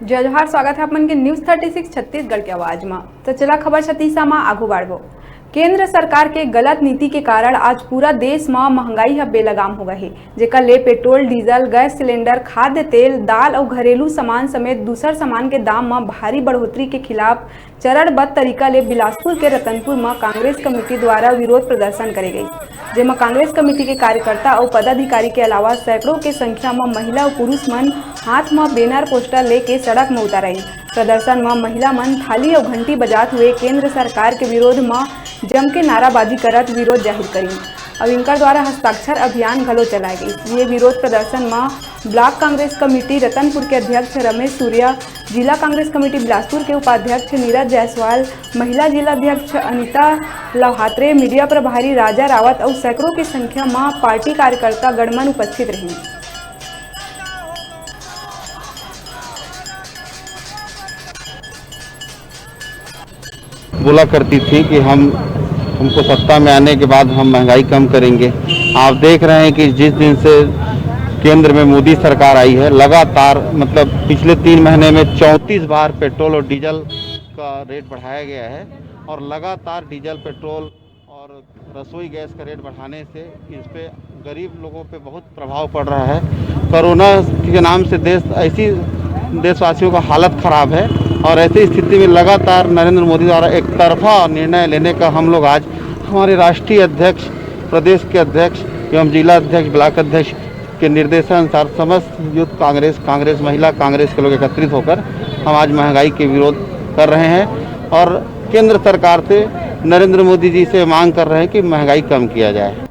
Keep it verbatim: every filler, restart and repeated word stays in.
जय जोहार, स्वागत है अपन के न्यूज़ थर्टी सिक्स छत्तीसगढ़ के आवाज म। तो चला खबर छत्तीसा म आगू बढ़बो। केंद्र सरकार के गलत नीति के कारण आज पूरा देश म महंगाई ह बेलगाम हो गए हे, जेकर ले पेट्रोल, डीजल, गैस सिलेंडर, खाद्य तेल, दाल अउ घरेलू सामान समेत दूसर सामान के दाम म भारी बढ़ोतरी के खिलाफ चरणबद्ध तरीका ले बिलासपुर के रतनपुर म कांग्रेस कमेटी द्वारा विरोध प्रदर्शन करे गइस, जेमा कांग्रेस कमेटी के कार्यकर्ता अउ पदाधिकारी के अलावा सैकड़ों के संख्या म महिला अउ पुरुष मन हाथ म बैनर पोस्टर लेके सड़क म उतर आइन। प्रदर्शन म महिला मन थाली अउ घंटी बजात हुए केंद्र सरकार के विरोध म जम के नाराबाजी करत विरोध जाहिर करिन। अउ इनकर द्वारा हस्ताक्षर अभियान घलो चलाए गइस। ये विरोध प्रदर्शन म ब्लॉक कांग्रेस कमेटी रतनपुर के अध्यक्ष रमेश सूर्या, जिला कांग्रेस कमेटी बिलासपुर के उपाध्यक्ष नीरज जायसवाल, महिला जिला अध्यक्ष अनिता लहात्रे, मीडिया प्रभारी राजा रावत अउ सैकड़ों की संख्या म पार्टी कार्यकर्ता गणमन उपस्थित रहिन। बोला करती थी कि हम, हमको सत्ता में आने के बाद हम महंगाई कम करेंगे। आप देख रहे हैं कि जिस दिन से केंद्र में मोदी सरकार आई है, लगातार, मतलब, पिछले तीन महीने में चौंतीस बार पेट्रोल और डीजल का रेट बढ़ाया गया है और लगातार डीजल, पेट्रोल और रसोई गैस का रेट बढ़ाने से इस पे गरीब लोगों पे बहुत प्रभाव पड़ रहा है। कोरोना के नाम से देश, ऐसी देशवासियों का हालत ख़राब है और ऐसी स्थिति में लगातार नरेंद्र मोदी द्वारा एक तरफा निर्णय लेने का हम लोग आज हमारे राष्ट्रीय अध्यक्ष, प्रदेश के अध्यक्ष एवं जिला अध्यक्ष, ब्लॉक अध्यक्ष के निर्देशानुसार समस्त यूथ कांग्रेस, कांग्रेस महिला कांग्रेस के लोग एकत्रित होकर हम आज महंगाई के विरोध कर रहे हैं और केंद्र सरकार से, नरेंद्र मोदी जी से मांग कर रहे हैं कि महंगाई कम किया जाए।